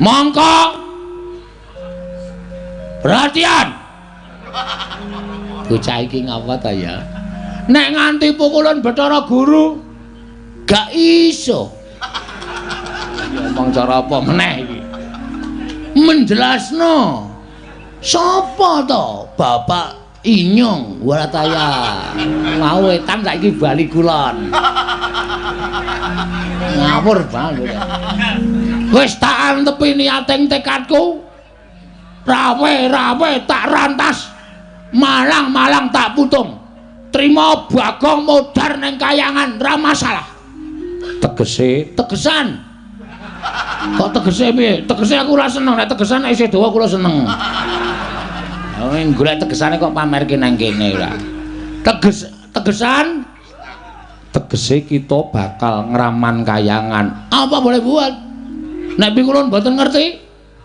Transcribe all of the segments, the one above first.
Mongko perhatian. Bocah iki ngapa ta ya? Nek nganti pukulan Bathara Guru gak iso. Ngomong cara apa meneh iki? Menjelasno. Sapa to Bapak Inyong Warataya? Mau wetan saiki bali kulon. Ngawur banget. Wis tak antepi niating tekadku. Rawe-rawe tak rantas. Malang-malang tak putung. Trima Bagong modar ning kayangan ra masalah. Tegese, tegesan. Kok tegese piye? Tegese aku ora seneng, nek tegesan nek isih dawa kula seneng. Oh, golek tegesane kok pamerke nang kene ora. Teges, tegesan. Tegese kita bakal ngraman kayangan. Apa boleh buat? Nek kula mboten ngerti,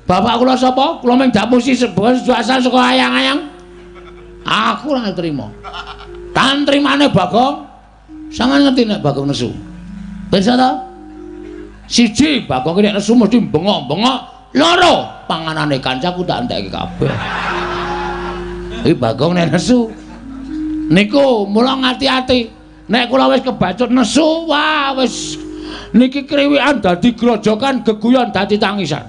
bapak kula sapa? Kula mung diapusi sebuah asal saka ayang-ayang. Aku ora trima. Tan trimane Bagong. Sampeyan ngerti nek Bagong nesu? Pirsa ta? Siji, Bagong nek nesu mesti bengok-bengok. Loro, panganane kancaku tak entekke kabeh. Iki Bagong nek nesu. Niku mula ngati-ati. Nek kula wis kebacut nesu, wah wis niki kriwikan dadi grojokan, geguyon dadi tangisan.